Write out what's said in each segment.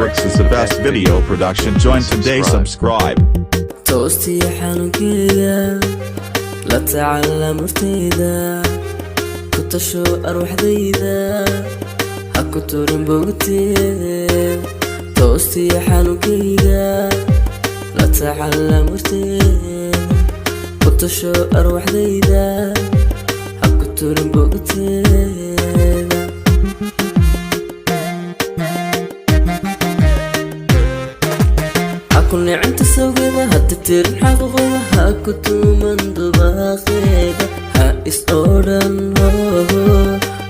Lyrics is the best video production. Join today, subscribe. Toostiya xanuunkeyga la tacaala murtayda, ku tasho arwaxdayda, ha ku turin bogteeda. Toostiya xanuunkeyga la tacaala murtayda, ku tasho arwaxdayda, ha ku turin bogteeda. Ha ku nicinta sawgeeda, ha tirtirin xaquuqda, ha ku tuuman dubaaqeeda. Ha is odhan hoho,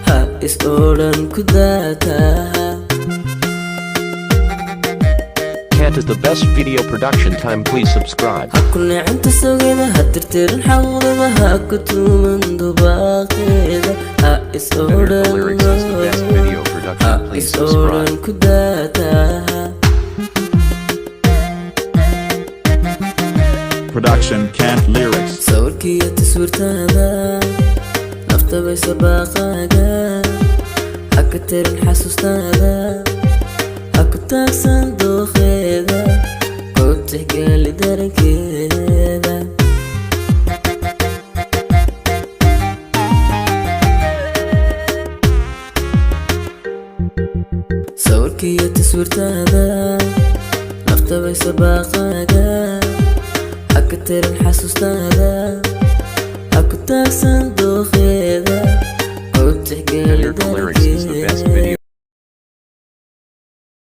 ha is odhan ku daataa. Cat is the best video production time. Please subscribe. Ha ku nicinta sawgeeda, ha tirtirin xaquuqda, ha ku tuuman dubaaqeeda. Ha is America odhan Lyrics is the best hoho, video ha production. Please is odhan subscribe. ku daataa. Production Kent Lyrics. Sawirkiiyo taswiirtaada naftabay sabaaqaaga, ha ka tirin xasuustaada, ha ku taagsan dooqeeda, ku tixgeli darankeeda. Sawirkiiyo taswiirtaada naftabay sabaaqaaga, ha ka tirin xasuustaada, ha ku taagsan dooqeeda, ku tixgeli America Lyrics is the best